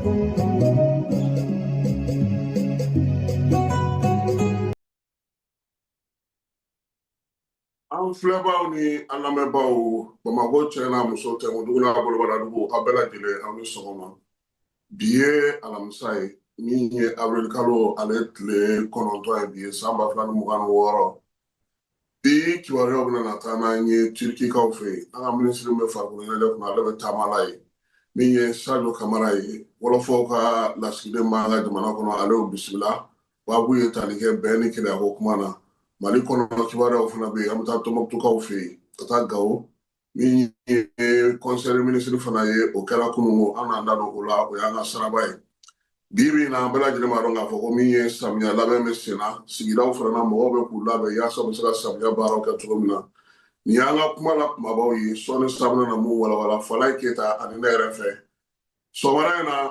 An filɛbaaw ni an lamɛnbaaw, Bamakɔ cɛ n'a muso, tɛnkudugu n'a bolobaradugu, aw bɛɛ lajɛlen, aw ni sɔgɔma. Bi ye alamisa ye, min ye avril kalo ale tile 9 ye bi ye, san 2026. Bi kibaruyaw bɛna na taa n'an ye Turikikaw fɛ yen. An ka minisiri min bɛ farikolo ɲɛnajɛ kunna, ale bɛ taama la yen. Min ye Sadio Kamara ye, wɔlɔfɔw ka lasigiden b'an ka jamana kɔnɔ, ale y'o bisimila. Baabu ye tali kɛ bɛn ni kelenyako kuma na. Mali kɔnɔ kibaruyaw fana bɛ yen. An bɛ taa Tɔnbukutukaw fɛ yen, ka taa Gawo. Min ye conseil des ministres fana ye, o kɛra kunun, an n'an da don o la, o y'an ka saraba ye. Bi bi in na, an bɛɛ lajɛlen b'a dɔn k'a fɔ ko min ye samiya labɛn bɛ sen na, sigidaw fana na, mɔgɔw bɛ k'u labɛn yaasa u bɛ se ka samiya baaraw kɛ cogo min na. Nin y'an ka kuma la kumabaw ye sɔɔni sa bɛna na mun walawala Falaye Keyita ani ne yɛrɛ fɛ sɔgɔmada in na.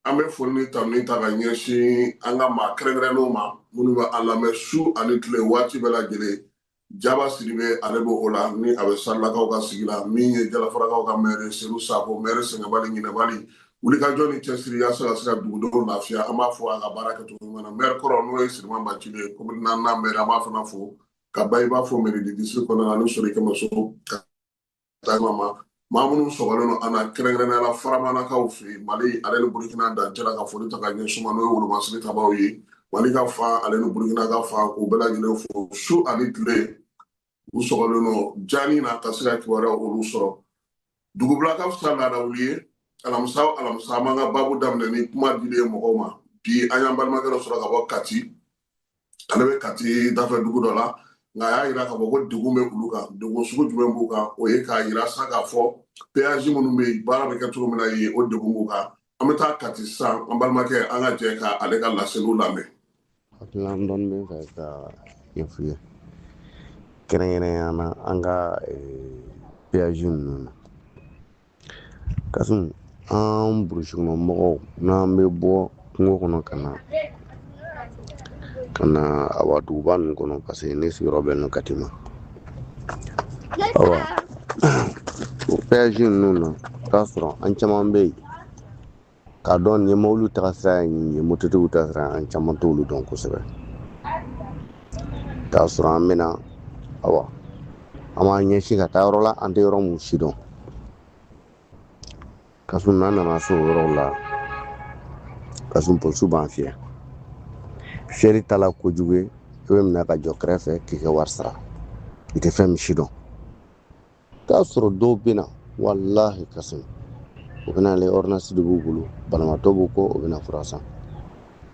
An bɛ foli ni tanuni ta ka ɲɛsin an ka maa kɛrɛnkɛrɛnnenw ma, minnu bɛ an lamɛn su ani tile waati bɛɛ lajɛlen. Jaba Sidibe, ale bɛ o la ni a bɛ Sarilakaw ka sigi la. Min ye Jalafarakaw ka mɛri Sedu Sako, mɛri sɛgɛnbali ɲinɛbali, wulikajɔ ni cɛsiri yaasa ka se ka dugudenw lafiya, an b'a fɔ a ka baara kɛcogo ɲuman na. Mɛri kɔrɔ, n'o ye Siriman Bacili ye, commune naaninan mɛri, an b'a fana fo ka Bayiba fo mairie du district kɔnɔna na, ni Sori Kɛmɛso ka taa ma. Maa minnu sɔgɔlen don an na, kɛrɛnkɛrɛnnenya la Faramanakaw fɛ yen, Mali ale ni Burukina dancɛ la, ka foli ta ka ɲɛsin ma, n'o ye wolomasiri tabaw ye, Mali ka fan ale ni Burukina ka fan, k'u bɛɛ lajɛlen fo su ani tile. U sɔgɔlen don jani na ka se ka kibaruya olu sɔrɔ. Dugubila ka fisa laada wuli ye. Alamisa o alamisa, an b'an ka baabu daminɛ ni kuma dili ye mɔgɔw ma. Bi, an y'an balimakɛ dɔ sɔrɔ ka bɔ Kati. Ale bɛ Kati dafɛ dugu dɔ la, nka a y'a yira k'a fɔ ko degun bɛ olu kan. Degun sugu jumɛn b'u kan? O ye k'a yira sa k'a fɔ péage minnu bɛ yen, baara bɛ kɛ cogo min na yen, o degun b'u kan. An bɛ taa Kati sisan. An balimakɛ, an ka jɛ ka ale ka laseliw lamɛn. Hakilina dɔɔni bɛ n fɛ ka ɲɛf'u ye, kɛrɛnkɛrɛnnenya na an ka péage ninnu na. Kasimu, an burusi kɔnɔ mɔgɔw, n'an bɛ bɔ kungo kɔnɔ ka na awa duguba ninnu kɔnɔ, parce que ne sigiyɔrɔ bɛnnen don Kati ma. Awa, o péage ninnu na, i t'a sɔrɔ an caman bɛ yen k'a dɔn nin ye mɔbiliw taga sira ye, nin ye mototigiw ta sira ye, an caman t'olu dɔn kosɛbɛ. I t'a sɔrɔ an bɛna, awa, an b'an ɲɛsin ka taa yɔrɔ la, an tɛ yɔrɔ mun si dɔn. Kasimu, n'an nana se o yɔrɔw la, Kasimu, polisiw b'an fiyɛ. Fiyɛli ta la kojugu ye, i bɛ minɛ ka jɔ kɛrɛfɛ k'i ka wari sara, i tɛ fɛn min si dɔn. I t'a sɔrɔ dɔw bɛ na, walahi Kasimu, u bɛ na ale ordonnance de b'u bolo, banabaatɔ b'u kɔ, u bɛna fura san.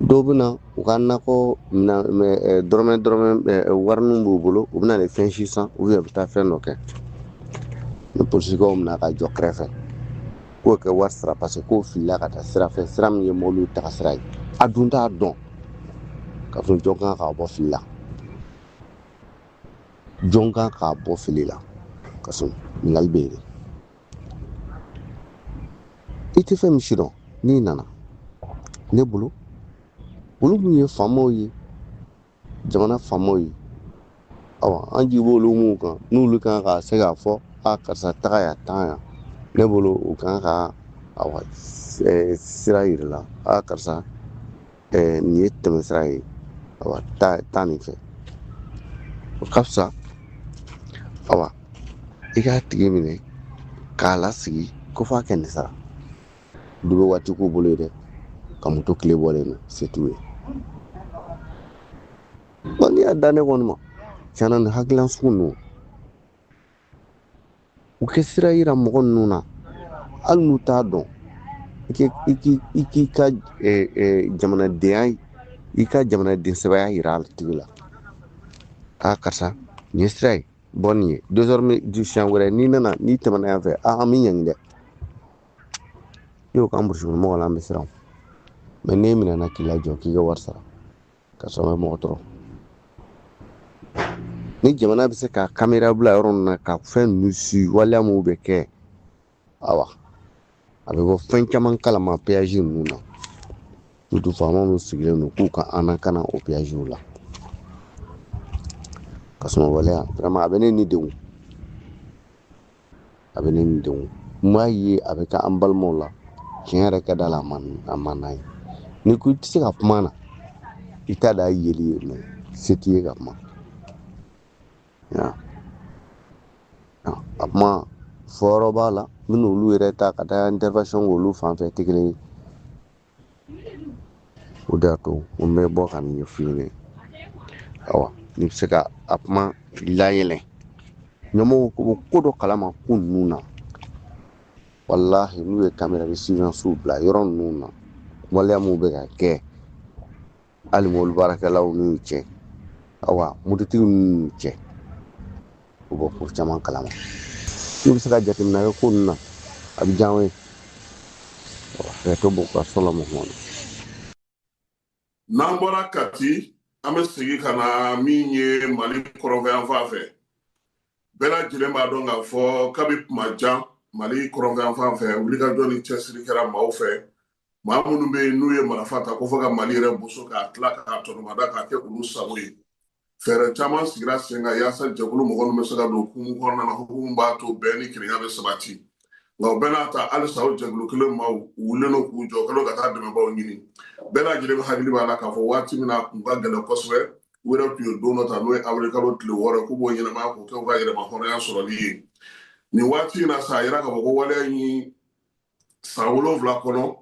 Dɔw bɛ na u ka nakɔ minɛ, dɔrɔmɛ dɔrɔmɛ warinin b'u bolo, u bɛ na fɛn si san, u bɛ taa fɛn dɔ kɛ. Ni polisikaw minɛ ka jɔ kɛrɛfɛ k'o kɛ wari sara, parce que k'o filila ka taa sira fɛ, sira min ye mɔbiliw taga sira ye, a dun t'a dɔn. K'a fɔ jɔn kan k'a bɔ fili la, jɔn kan k'a bɔ fili la? Kasɔrɔ ɲininkali bɛ yen de. I tɛ fɛn min si dɔn, n'i nana ne bolo, olu minnu ye faamaw ye, jamana faamaw ye, awa, an jigi b'olu mun kan, n'olu kan ka se k'a fɔ a karisa taga yan, taa yan, ne bolo u kan ka, awa, sira yir'i la, a karisa, nin ye tɛmɛsira ye, awa, taa taa nin fɛ, o ka fisa. Awa, i k'a tigi minɛ k'a lasigi ko f'a kɛ nin sara. Du bɛ waati k'u bolo ye dɛ, ka moto tile bɔlen don, se t'u ye. Bon, n'i y'a da ne kɔni ma, tiɲɛna, nin hakilina sugu ninnu, u kɛ sira yira mɔgɔ ninnu na, hali n'u t'a dɔn, i k'i ka jamanadenya, i ka jamanaden sɛbɛya yira a tigi la. A karisa, nin ye sira ye, bɔ nin ye. Désormais, siɲɛ wɛrɛ n'i nana, n'i tɛmɛna yan fɛ, a an b'i ɲangi dɛ. I y'o k'an burusi kɔnɔ mɔgɔ la, an bɛ siran. Mɛ n'e minɛna k'i lajɔ k'i ka wari sara, ka sɔrɔ bɛ mɔgɔ tɔɔrɔ. Ni jamana bɛ se ka kamera bila yɔrɔ min na ka fɛn ninnu su, waleya minnu bɛ kɛ. Awa, a bɛ bɔ fɛn caman kalama péage ninnu na, surtout faama minnu sigilen don k'u ka an lakana o péagew la. Kasuma waleya, vraiment, a bɛ ne ni degun, a bɛ ne ni degun. N b'a ye a bɛ kɛ an balimaw la, tiɲɛ yɛrɛ ka da la, a man n'a ye. N'i ko i tɛ se ka kuma na, i t'a da yeli ye, mais se t'i ye ka kuma. A kuma fɔyɔrɔ b'a la, n bɛna olu yɛrɛ ta ka taa intervention k'olu fan fɛ tɛ kelen ye. O de y'a to n bɛ bɔ ka nin ɲɛf'i ɲɛna. Awa, n'i bɛ se ka a kuma layɛlɛn, ɲɛmɔgɔw ko ko dɔ kalama ko ninnu na, walahi, n'u ye caméra de surveillance bila yɔrɔ ninnu na, waleya mun bɛ ka kɛ hali mobili baarakɛlaw n'u cɛ, awa, mototigi ninnu cɛ, u bɔ ko caman kalama. N'u bɛ se ka jateminɛ kɛ ko ninnu na, a bɛ diya an ye. Hakɛto b'u ka sɔlɔ mɔgɔw. N'an bɔra Kati, an bɛ segin ka na min ye Mali kɔrɔnfɛ fɛ. Bɛɛ lajɛlen b'a dɔn k'a fɔ kabi kuma jan, Mali kɔrɔnfɛ fɛ, wulikajɔ ni cɛsiri kɛra maaw fɛ, maa minnu bɛ yen n'u ye marifa ta ko fɔ ka Mali yɛrɛ boso k'a tila k'a tɔnɔmada k'a kɛ olu sago ye. Fɛɛrɛ caman sigira sen kan yaasa jɛkulu mɔgɔ ninnu bɛ se ka don hukumu kɔnɔna na, hukumu b'a to bɛn ni kelenya bɛ sabati. Nka o bɛɛ n'a ta, halisa o jɛkulu kelen maaw u wulilen don k'u jɔ, kɛlen ka taa dɛmɛbaaw ɲini. Bɛɛ lajɛlen hakili b'a la k'a fɔ waati min na a kun ka gɛlɛn kosɛbɛ, u yɛrɛ tun ye don dɔ ta, n'o ye awirili kalo tile 6, k'u b'o ɲɛnamaya k'o kɛ u ka yɛrɛma hɔrɔnya sɔrɔli ye. Nin waati in na sa, a yira k'a fɔ ko waleya in san 7 kɔnɔ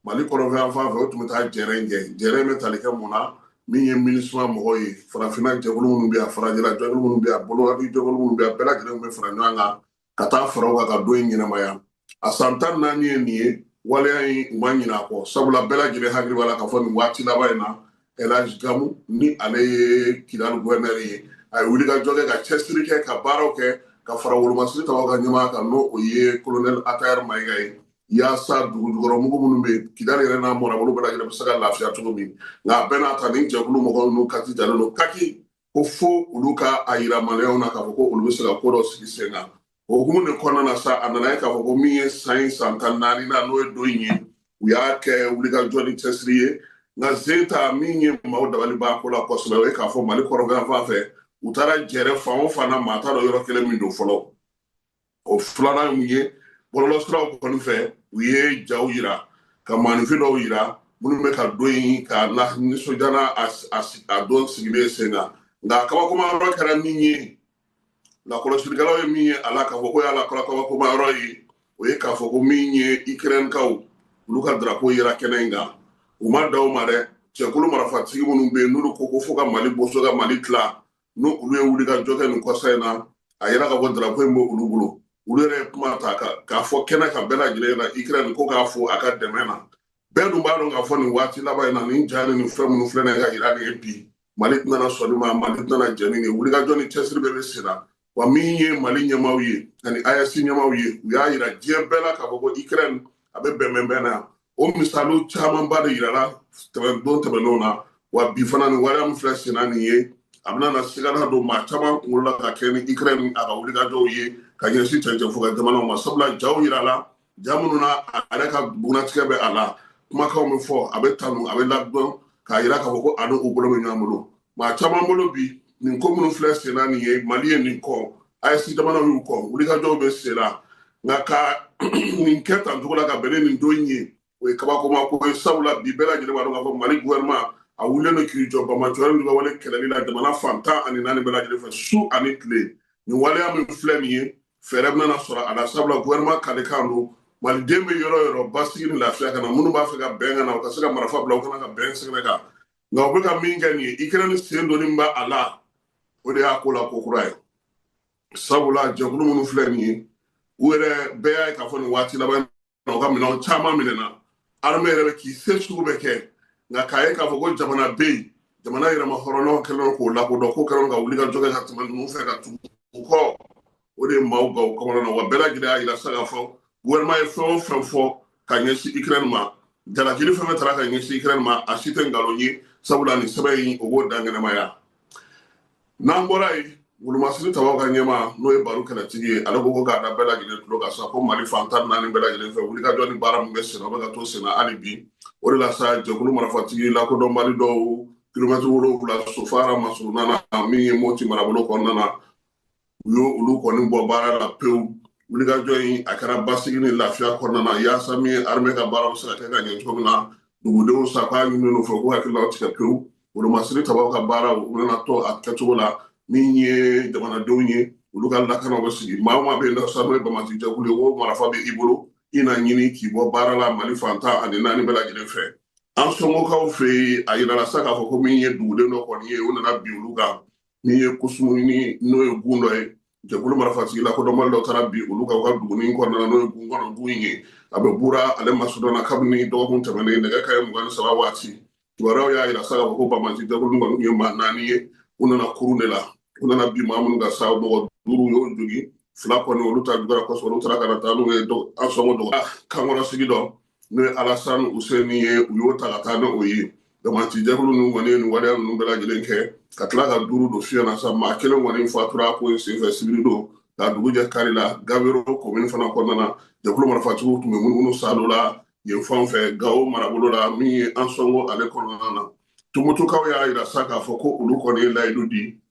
Mali kɔrɔnfɛ yan fan fɛ, o tun bɛ taa jɛrɛ in kɛ. Jɛrɛ in bɛ tali kɛ mun na? Min ye MINUSMA mɔgɔw ye, farafinna jɛkulu minnu bɛ yan, farajɛla jɛkulu minnu bɛ yan, bolowari jɛkulu minnu bɛ yan, bɛɛ lajɛlen bɛ fara ɲɔgɔn kan ka taa fara u kan ka don in ɲɛnamaya. A san 14 ye nin ye, waleya in u ma ɲinɛ a kɔ, sabula bɛɛ lajɛlen hakili b'a la k'a fɔ nin waati laban in na, Elhadj Gamu, ni ale ye Kidali gouverneur ye, a ye wulikajɔ kɛ ka cɛsiri kɛ ka baaraw kɛ ka fara wolomasiri tabaw ka ɲɛmaa kan, n'o o ye colonel Atayar Mayiga ye, yaasa dugujukɔrɔ mugu minnu bɛ Kidali yɛrɛ n'a marabolo bɛɛ lajɛlen bɛ se ka lafiya cogo min. Nka a bɛɛ n'a ta, nin jɛkulu mɔgɔ ninnu kati jalen don kaki ko fo olu ka a yira maliyɛnw na k'a fɔ ko olu bɛ se ka ko dɔ sigi sen kan. O hukumu de kɔnɔna na sa, a nana ye k'a fɔ ko min ye san in san 14 na, n'o ye don in ye, u y'a kɛ wulikajɔ ni cɛsiri ye. Nka zen ta min ye maaw dabali ban ko la kosɛbɛ, o ye k'a fɔ Mali kɔrɔnfɛ fan fɛ, u taara jɛrɛ fan o fan na, maa t'a dɔn yɔrɔ kelen min don fɔlɔ. O filanan ye mun ye? Bɔlɔlɔsiraw kɔni fɛ, u ye jaw yira ka maaninfin dɔw yira minnu bɛ ka don in ka na nisɔndiya n'a a don sigilen sen kan. Nka kabakoma yɔrɔ kɛra min ye, lakɔlɔsilikɛlaw ye min ye a la k'a fɔ ko y'a la kabakoma yɔrɔ ye, o ye k'a fɔ ko min ye Ukraine-kaw, olu ka drapeau yera kɛnɛ in kan. U ma dan o ma dɛ, cɛkulu marifatigi minnu bɛ yen n'olu ko ko fo ka Mali boso ka Mali tila, n'o olu ye wulikajɔ kɛ nin kɔsa in na, a yira k'a fɔ drapeau in bɛ olu bolo. Olu yɛrɛ ye kuma ta k'a fɔ kɛnɛ kan bɛɛ lajɛlen na, Ukraine ko k'a fo a ka dɛmɛ na. Bɛɛ dun b'a dɔn k'a fɔ nin waati laban in na, nin ja ni nin fɛn minnu filɛ nin ye ka yira nin ye bi, Mali tɛna sɔn nin ma, Mali tɛna jɛn ni nin ye. Wulikajɔ ni cɛsiri bɛɛ bɛ sen na wa. Min ye Mali ɲɛmaaw ye ani AES ɲɛmaaw ye, u y'a yira diɲɛ bɛɛ la k'a fɔ ko Ukraine a bɛ bɛnbɛnbɛn na yan. O misaliw camanba de yirala don tɛmɛnenw na wa. Bi fana, nin waleya min filɛ sen na nin ye, a bɛna na sigana don maa caman kunkolo la ka kɛ ni Ukraine a ka wulikajɔw ye ka ɲɛsin cɛncɛn fo ka jamanaw ma, sabula jaw yirala, ja minnu na a yɛrɛ ka bugunnatigɛ bɛ a la, kumakanw bɛ fɔ, a bɛ tanu, a bɛ ladɔn k'a yira k'a fɔ ko a ni u bolo bɛ ɲɔgɔn bolo. Maa caman bolo bi, nin ko minnu filɛ sen na nin ye, Mali ye nin kɔ, AES jamanaw y'u kɔ, wulikajɔw bɛ sen na. Nka ka nin kɛ tan cogo la ka bɛn ni nin don in ye, o ye kabakoma ko ye, sabula bi bɛɛ lajɛlen b'a dɔn k'a fɔ Mali gouvernement a wulilen don k'i jɔ banbaanciwale ni wale kɛlɛli la jamana fan 14 bɛɛ lajɛlen fɛ, su ani tile. Nin waleya min filɛ nin ye, fɛɛrɛ bɛna sɔrɔ a la, sabula gouvernement kalekan don maliden bɛ yɔrɔ o yɔrɔ, basigi ni lafiya ka na. Minnu b'a fɛ ka bɛn ka na, u ka se ka marifa bila, u kana ka bɛn sɛgɛrɛ kan. Nka u bɛ ka min kɛ nin ye, Ukraine sen donni min b'a la, o de y'a ko la ko kura ye, sabula jɛkulu minnu filɛ nin ye, u yɛrɛ bɛɛ y'a ye k'a fɔ nin waati laban na, u ka minɛnw caman minɛna, armée yɛrɛ bɛ k'i se sugu bɛɛ kɛ. Nka k'a ye k'a fɔ ko jamana bɛ yen, jamana yɛrɛma hɔrɔnyaw kɛlen k'o lakodɔn, ko kɛlen ka wuli ka jɔ kɛ ka tɛmɛ ninnu fɛ ka tugu u kɔ, o de ye maaw gaw kɔnɔna na wa. Bɛɛ lajɛlen y'a yira sa k'a fɔ gouvernement ye fɛn o fɛn fɔ ka ɲɛsin Ukraine ma, jalakili fɛn fɛn taara ka ɲɛsin Ukraine ma, a si tɛ nkalon ye, sabula nin sɛbɛn in o b'o dankɛnɛmaya. N'an bɔra yen, Wolomasiri tabaw ka ɲɛmaa n'o ye Baru Kɛlɛtigi ye, ale ko ko k'a da bɛɛ lajɛlen tulo kan sa ko Mali fan 14 bɛɛ lajɛlen fɛ, wulikajɔ ni baara min bɛ senna, o bɛ ka to senna hali bi. O de la sa, jɛkulu marifatigi lakodɔnbali dɔw kilomɛtiri 7 Sofara masurunna na, min ye Moti marabolo kɔnɔna na, u y'o olu kɔni bɔ baara la pewu. Wulikajɔ in a kɛra basigi ni lafiya kɔnɔna na, yaasa min ye armée ka baara bɛ se ka kɛ ka ɲɛ cogo min na. Dugudenw sa k'a ɲininen u fɛ k'u hakililaw tigɛ pewu. Wolomasiri tabaw ka baara u bɛna to a kɛcogo la. Min ye jamanadenw ye, olu ka lakana bɛ sigi. Maa o maa bɛ yen nɔ sa, n'o ye banbaanci jɛkulu ye, ko marifa bɛ i bolo, i na ɲini k'i bɔ baara la Mali fan 14 bɛɛ lajɛlen fɛ. Ansɔngokaw fɛ yen, a yirala sa k'a fɔ ko min ye duguden dɔ kɔni ye, u nana bin olu kan. Min ye Kusumuni, n'o ye gun dɔ ye, jɛkulu marifatigi lakodɔnbali dɔ taara bin olu kan u ka dugunin kɔnɔna na, n'o ye gun kɔnɔ gun ye, a bɛ Bura ale masudɔn na. Kabini dɔgɔkun tɛmɛnen, nɛgɛ kanɲɛ 23 waati, kibaruyaw y'a yira sa k'a fɔ ko banbaanci jɛkulu kɔni ye maa 4 ye. U nana kurun de la, u nana bin maa minnu kan sa, mɔgɔ 5 y'o jogin, 2 kɔni olu ta juguyara kosɛbɛ, olu taara ka na taa n'u ye Ansɔngo dɔgɔ kankɔrɔsigi dɔ, n'o ye Alasani Useni ye, u y'o ta ka taa n'o ye. Banbaanci jɛkulu ninnu kɔni ye nin waleya ninnu bɛɛ lajɛlen kɛ ka tila ka 5 don fiɲɛ na sa. Maa kelen kɔni fatura ko in senfɛ sibiri don ka dugu jɛ kari la. Gabero komini fana kɔnɔna na, jɛkulu marifatigiw tun bɛ munumunu salo la yen fan fɛ Gawo marabolo la, min ye Ansɔngo ale kɔnɔna na. Tumutukaw y'a yira sa k'a fɔ ko olu kɔni ye layidu di,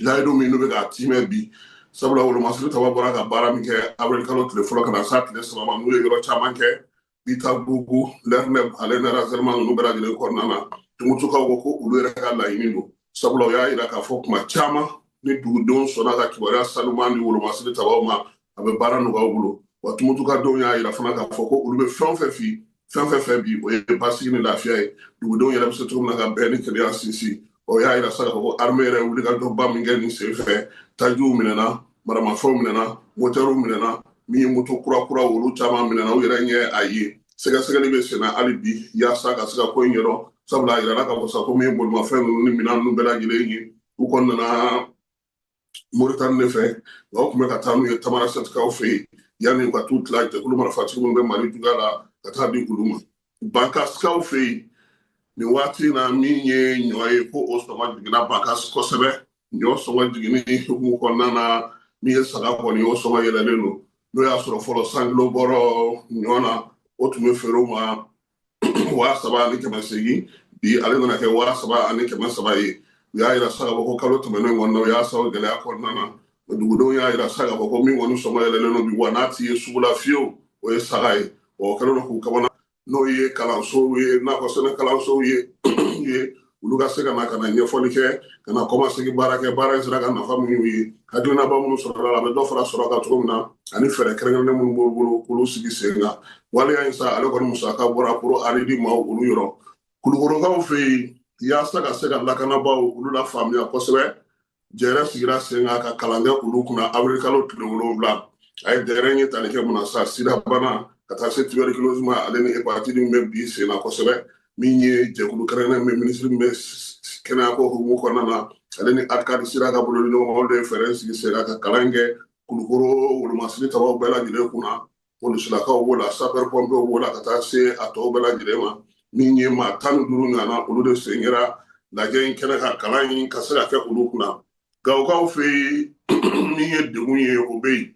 layidu min n'u bɛ k'a timɛ bi, sabula wolomasiri taba bɔra ka baara min kɛ avril kalo tile fɔlɔ ka na s'a tile 3 ma, n'u ye yɔrɔ caman kɛ Bitabugu, Lɛrnɛb ale ni Razɛlima ninnu bɛɛ lajɛlen kɔnɔna na. Tumutukaw ko ko olu yɛrɛ ka laɲini don, sabula u y'a yira k'a fɔ kuma caman ni dugudenw sɔnna ka kibaruya sanuman di wolomasiri tabaw ma, a bɛ baara nɔgɔya u bolo. Wa tumutukadenw y'a yira fana k'a fɔ ko olu bɛ fɛn o fɛn fi fɛn fɛn fɛ bi, o ye basigi ni lafiya ye, dugudenw yɛrɛ bɛ se cogo min na ka bɛn ni kelenya sinsin. O y'a yira sa k'a fɔ ko armée yɛrɛ ye wulikajɔba min kɛ nin sen fɛ, tajiw minɛna, maramafɛnw minɛna, motɛriw minɛna, min ye moto kura kura olu caman minɛna u yɛrɛ ɲɛ. A ye sɛgɛsɛgɛli bɛ senna hali bi yaasa ka se ka ko in ɲɛdɔn, sabula a yirala k'a fɔ sa ko min ye bolimafɛn ninnu ni minɛn ninnu bɛɛ lajɛlen ye, u kɔni nana Moritani de fɛ, nka u tun bɛ ka taa n'u ye Tamarasɛtikaw fɛ yen yanni u ka t'u tila jɛkulu marifatigi minnu bɛ Mali juguya la ka taa di olu ma. Bankasikaw fɛ yen nin waati in na, min ye ɲɔ ye, ko o sɔngɔ jiginna Bankas kosɛbɛ. Ɲɔ sɔngɔ jiginni hukumu kɔnɔna na, min ye saga kɔni, o sɔngɔ yɛlɛlen don. N'o y'a sɔrɔ fɔlɔ 100 kilo bɔrɔ ɲɔ na, o tun bɛ feere u ma 3800, bi ale nana kɛ 3300 ye. U y'a yira sa k'a fɔ ko kalo tɛmɛnen kɔnɔna, u y'a sɔrɔ gɛlɛya kɔnɔna na. Dugudenw y'a yira sa k'a fɔ ko min kɔni sɔngɔ yɛlɛlen don bi, wa n'a ti ye sugu la fiyewu, o ye saga ye. O kɛlen don k'u kamana. N'o ye kalansow ye, nakɔ sɛnɛ kalansow ye, olu ka se ka na ka na ɲɛfɔli kɛ, ka na kɔmasegin baara kɛ, baara in sera ka nafa minnu ye, hakilinaba minnu sɔrɔla la, a bɛ dɔ fara sɔrɔ kan cogo min na, ani fɛɛrɛ kɛrɛnkɛrɛnnen minnu b'olu bolo k'olu sigi sen kan. Waleya in sa, ale kɔni musaka bɔra Pro Aridi maaw olu yɔrɔ. Kulukorokaw fɛ yen, yaasa ka se ka lakanabaaw olu la faamuya kosɛbɛ, jɛrɛ sigira sen kan ka kalan kɛ olu kunna avril kalo tile 7. A ye jɛrɛ ye tali kɛ mun na sa? Sidabana ka taa se tuberculose ma, ale ni hépatite min bɛ bi sen na kosɛbɛ. Min ye jɛkulu kɛrɛnkɛrɛnnen bɛ minisiri min bɛ kɛnɛya ko hukumu kɔnɔna na, ale ni ADCAD sira ka bolo ɲɔgɔn, olu de ye fɛɛrɛ sigi sen kan ka kalan kɛ Kulukoro wolomasiri tabaw bɛɛ lajɛlen kunna. Polisilakaw b'o la, sapeur pompier b'o la, ka taa se a tɔw bɛɛ lajɛlen ma. Min ye maa 15 ɲɔgɔnna, olu de sen kɛra lajɛ in kɛnɛ kan, kalan in ka se ka kɛ olu kunna. Gawokaw fɛ yen, min ye degun ye, o bɛ yen.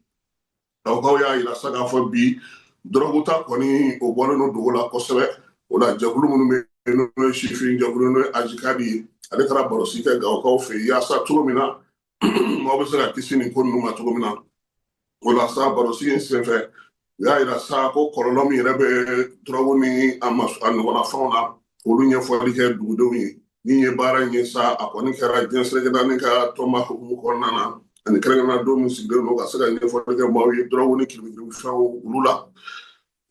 Gawokaw y'a yira sa k'a fɔ bi dɔrɔgu ta kɔni, o bɔlen don dogo la kosɛbɛ. O la jɛkulu minnu bɛ yen, n'o ye sifin jɛkulu, n'o ye AJCAD ye, ale taara barosigi kɛ Gawokaw fɛ yen yaasa cogo min na maaw bɛ se ka kisi nin ko ninnu ma cogo min na. O la sa, barosigi in senfɛ, u y'a yira sa ko kɔlɔlɔ min yɛrɛ bɛ dɔrɔgu ni a ɲɔgɔnna fɛnw na, olu ɲɛfɔli kɛ dugudenw ye. Min ye baara in ye sa, a kɔni kɛra diɲɛ seleke naani ka tɔnba hukumu kɔnɔna na, ani kɛrɛnkɛrɛnnenya don min sigilen don ka se ka ɲɛfɔli kɛ maaw ye dɔrɔgu ni kiribikiribifɛnw olu la,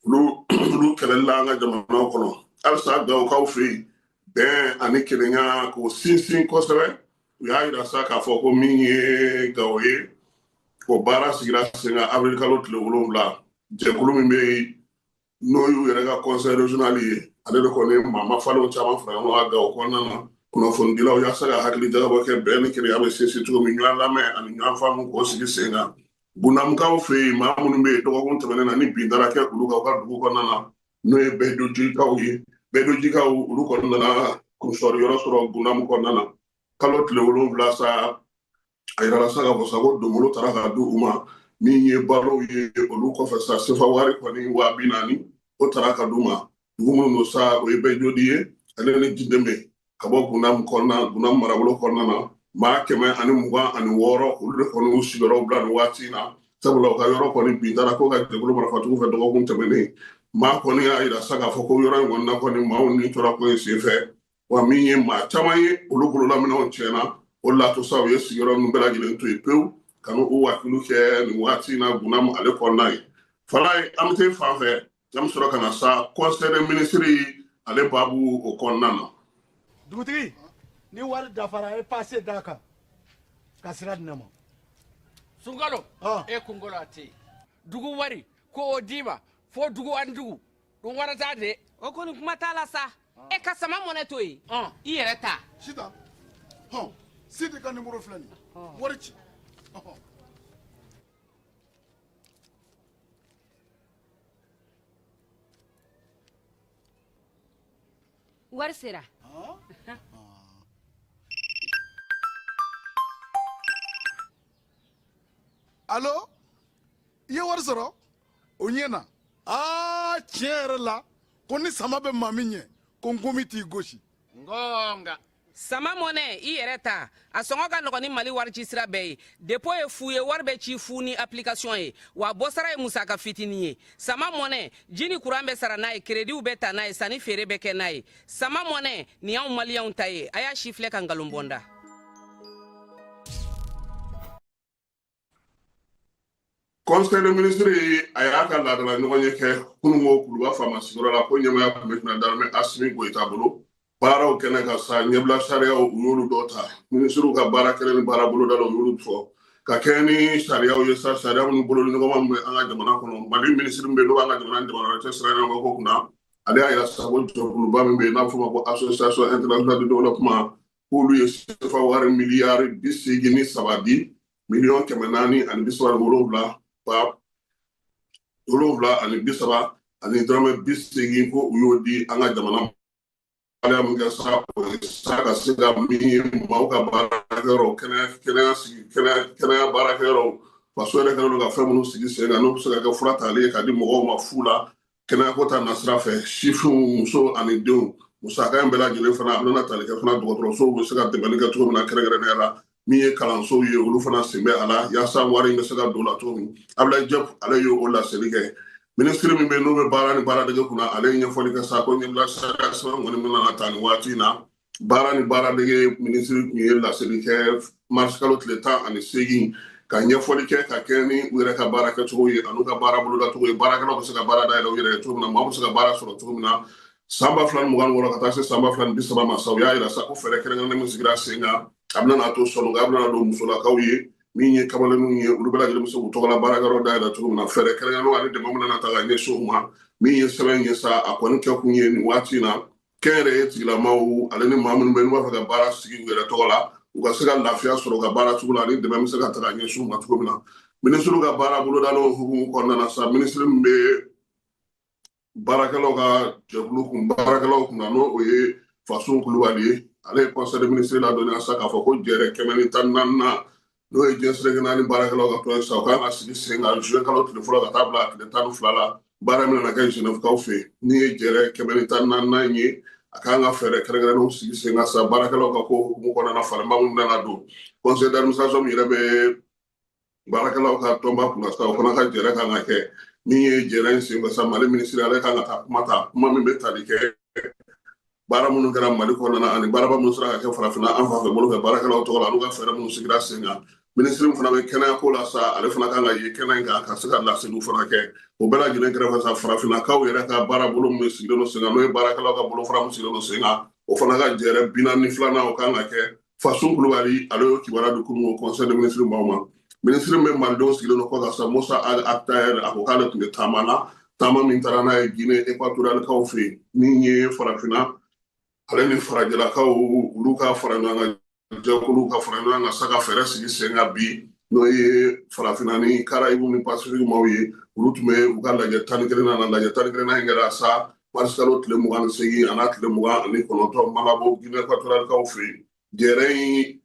olu kɛlɛli la an ka jamanaw kɔnɔ. Halisa Gawokaw fɛ yen, bɛn ani kelenya k'o sinsin kosɛbɛ, u y'a yira sa k'a fɔ ko min ye Gawo ye, o baara sigira sen kan avril kalo tile 7. Jɛkulu min bɛ yen, n'o y'u yɛrɛ ka conseil régional ye, ale de kɔni ye maa mafalenw caman fara ɲɔgɔn kan Gawo kɔnɔna na, kunnafonidilaw, yaasa ka hakili jagabɔ kɛ bɛn ni kelenya bɛ sinsin cogo min, ɲɔgɔn lamɛn ani ɲɔgɔn faamu k'o sigi sen kan. Bundamukaw fɛ yen, maa minnu bɛ yen dɔgɔkun tɛmɛnen na ni bin taara kɛ olu kan u ka dugu kɔnɔna na, n'o ye Bɛdojikaw ye, Bɛdojikaw olu kɔni nana kunsɔrɔ yɔrɔ sɔrɔ Gundamu kɔnɔna na kalo tile 7 sa. A yirala sa k'a fɔ sa ko donbolo tara ka di u ma, min ye balow ye olu kɔfɛ sa, sefa wari kɔni 40,000 o tara ka d'u ma. Dugu minnu don sa, o ye Bɛjodi ye ale ni Jidɛmɛ ka bɔ Gunam kɔnɔna, Gunam marabolo kɔnɔna na. Maa 126, olu de kɔni y'u sigiyɔrɔw bila nin waati in na, sabula u ka yɔrɔ kɔni bin taara ko ka jɛkulu marifatigiw fɛ dɔgɔkun tɛmɛnen. Maa kɔni y'a yira sa k'a fɔ ko yɔrɔ in kɔni na kɔni, maaw ni tora ko in senfɛ, wa min ye maa caman ye, olu bololaminɛw tiɲɛna. O de la to sa, u ye sigiyɔrɔ ninnu bɛɛ lajɛlen to yen pewu ka n'u wakilu kɛ nin waati in na Gunam ale kɔnɔna ye. Falaye, an bɛ taa fan fɛ, an bɛ sɔrɔ ka na sa conseil des ministres ale baabu o kɔnɔna na. Dugutigi, ni wari dafara, e passe d'a kan ka sira di ne ma. Sunkalo, e kunkolo a tɛ yen. Dugu wari ko o d'i ma fo dugu ani dugu dun warata de. O kɔni kuma t'a la sa. E ka sama mɔnɛ to yen, i yɛrɛ ta. Sitan, hɔn, Sidi ka nimoro filɛ nin ye, wari ci. Wari sera. Alo, i ye wari sɔrɔ? O ɲɛna. Aa, tiɲɛ yɛrɛ la, ko ni sama bɛ maa min ɲɛ, ko nkomi t'i gosi. Ngonga. Sama mɔnɛ, i yɛrɛ ta, a sɔngɔ ka nɔgɔn ni Mali wari ci sira bɛɛ ye. Dépôt ye fu ye, wari bɛ ci fu ni application ye, wa bɔsara ye musaka fitinin ye. Sama mɔnɛ, ji ni kuran bɛ sara n'a ye, créditw bɛ ta n'a ye, sanni feere bɛ kɛ n'a ye. Sama mɔnɛ nin y'anw maliyɛnw ta ye. A y'a si filɛ ka nkalon bɔ n da. Conseil des ministres a y'a ka laadala ɲɔgɔnye kɛ kununko Kuluba faama sigiyɔrɔ la, ko ɲɛmaaya tun bɛ kunna d'armée Asimi Goyita bolo. Baaraw kɛnɛ ka sa, ɲɛbila sariyaw, u y'olu dɔ ta. Minisiriw ka baara kɛnɛ ni baara bolodalaw, u y'olu fɔ ka kɛɲɛ ni sariyaw ye sa, sariya minnu bololi ɲɔgɔnma min bɛ an ka jamana kɔnɔ. Mali minisiri min bɛ yen n'o b'an ka jamana ni jamana wɛrɛ cɛ sira ɲɔgɔn ko kunna, ale y'a yira sa ko jɛkuluba min bɛ yen n'a bɛ f'o ma ko Association internationale de développement, k'olu ye sefa wari miliyari 83 di, miliyɔn 437 ba 7 ani 30 ani dɔrɔmɛ 80, ko u y'o di an ka jamana. Waleya min kɛ sa, o ye sa ka se ka min ye maaw ka baarakɛyɔrɔw, kɛnɛya sigi, kɛnɛya baarakɛyɔrɔw, faso yɛrɛ kɛlen don ka fɛn minnu sigi sen kan, n'o bɛ se ka kɛ fura tali ye ka di mɔgɔw ma fu la, kɛnɛyako ta nasira fɛ, sifinw, muso ani denw. Musaka in bɛɛ lajɛlen fana, a bɛna tali kɛ fana dɔgɔtɔrɔsow bɛ se ka dɛmɛli kɛ cogo min na, kɛrɛnkɛrɛnnenya la min ye kalansow ye, olu fana sen bɛ a la yaasa wari in bɛ se ka don la cogo min. Abdoulaye Diop, ale ye o laseli kɛ. Minisiri min bɛ n'o bɛ baara ni baaradege kunna, ale ye ɲɛfɔli kɛ sa ko ɲɛbila sariya sɛbɛn kɔni bɛna ta nin waati in na. Baara ni baaradege minisiri tun ye laseli kɛ marisikalo tile 18 ka ɲɛfɔli kɛ ka kɛ ni u yɛrɛ ka baara kɛcogo ye an'u ka baara bolodacogo ye, baarakɛlaw bɛ se ka baara dayɛlɛ u yɛrɛ ye cogo min na, maaw bɛ se ka baara sɔrɔ cogo min na san 2026 ka taa se san 2030 ma sa. U y'a yira sa ko fɛɛrɛ kɛrɛnkɛrɛnnen min sigira sen kan, a bɛna n'a to sɔnni, a bɛna don musolakaw ye, min ye kamalenninw ye, olu bɛɛ lajɛlen bɛ se k'u tɔgɔla baarakɛyɔrɔ dayɛlɛ cogo min na. Fɛɛrɛ kɛrɛnkɛrɛnnenw ani dɛmɛ bɛna ta ka ɲɛsin u ma. Min ye sɛbɛn ye sa, a kɔni kɛkun ye nin waati in na, kɛnyɛrɛye tigilamaw ale ni maa minnu bɛ n'u b'a fɛ ka baara sigi u yɛrɛ tɔgɔ la, u ka se ka lafiya sɔrɔ u ka baara cogo la, ani dɛmɛ bɛ se ka ta ka ɲɛsin u ma cogo min na. Minisiriw ka baara bolodalen hukumu kɔnɔna na sa, minisiri min bɛ baarakɛlaw ka jɛkulu kun, baarakɛlaw kunna, n'o o ye Fasun Kulubali ye, ale ye conseil des ministres ladɔnniya sa k'a fɔ ko jɛrɛ 114nan, n'o ye diɲɛ seleke naani baarakɛlaw ka tɔn ye sa, o kan ka sigi sen kan juin kalo tile fɔlɔ ka taa bila a tile 12 la. Baara min nana kɛ Genève-kaw fɛ yen, min ye jɛrɛ 114nan in ye, a kan ka fɛɛrɛ kɛrɛnkɛrɛnnenw sigi sen kan sa baarakɛlaw ka ko hukumu kɔnɔna na, falenba minnu bɛna don. Conseil d'administration min yɛrɛ bɛ baarakɛlaw ka tɔnba kunna sa, o fana ka jɛrɛ kan ka kɛ. Min ye jɛrɛ in senfɛ sa, Mali minisiri, ale kan ka taa kuma ta, kuma min bɛ tali kɛ baara minnu kɛra Mali kɔnɔna na ani baaraba minnu sera ka kɛ farafinna an fan fɛ bolo fɛ baarakɛlaw tɔgɔ la, an'u ka fɛɛrɛ minnu sigira sen kan. Minisiri min fana bɛ kɛnɛya ko la sa, ale fana kan ka ye kɛnɛ in kan ka se ka laseliw fana kɛ. O bɛɛ lajɛlen kɛrɛfɛ sa, farafinnakaw yɛrɛ ka baara bolo min sigilen don sen kan, n'o ye baarakɛlaw ka bolofara min sigilen don sen kan, o fana ka jɛrɛ 42nan, o kan ka kɛ. Fasun Kulubali, ale y'o kibaruya di kunun conseil des ministres maaw ma. Minisiri min bɛ malidenw sigilen don kɔ kan sa, Musa Ag Attaher, a ko k'ale tun bɛ taama na, taama min taara n'a ye Guinée équatorialekaw fɛ yen, min ye farafinna ale ni farajɛlakaw olu ka fara ɲɔgɔn kan, jɛkuluw ka fara ɲɔgɔn kan sa ka fɛɛrɛ sigi sen kan bi, n'o ye farafinna ni Caraïbes ni Pacifique maaw ye. Olu tun bɛ u ka lajɛ 11nan na. Lajɛ 11nan in kɛra sa marisikalo tile 28 an'a tile 29 Malabo, Guinée équatorialekaw fɛ yen. Jɛrɛ in,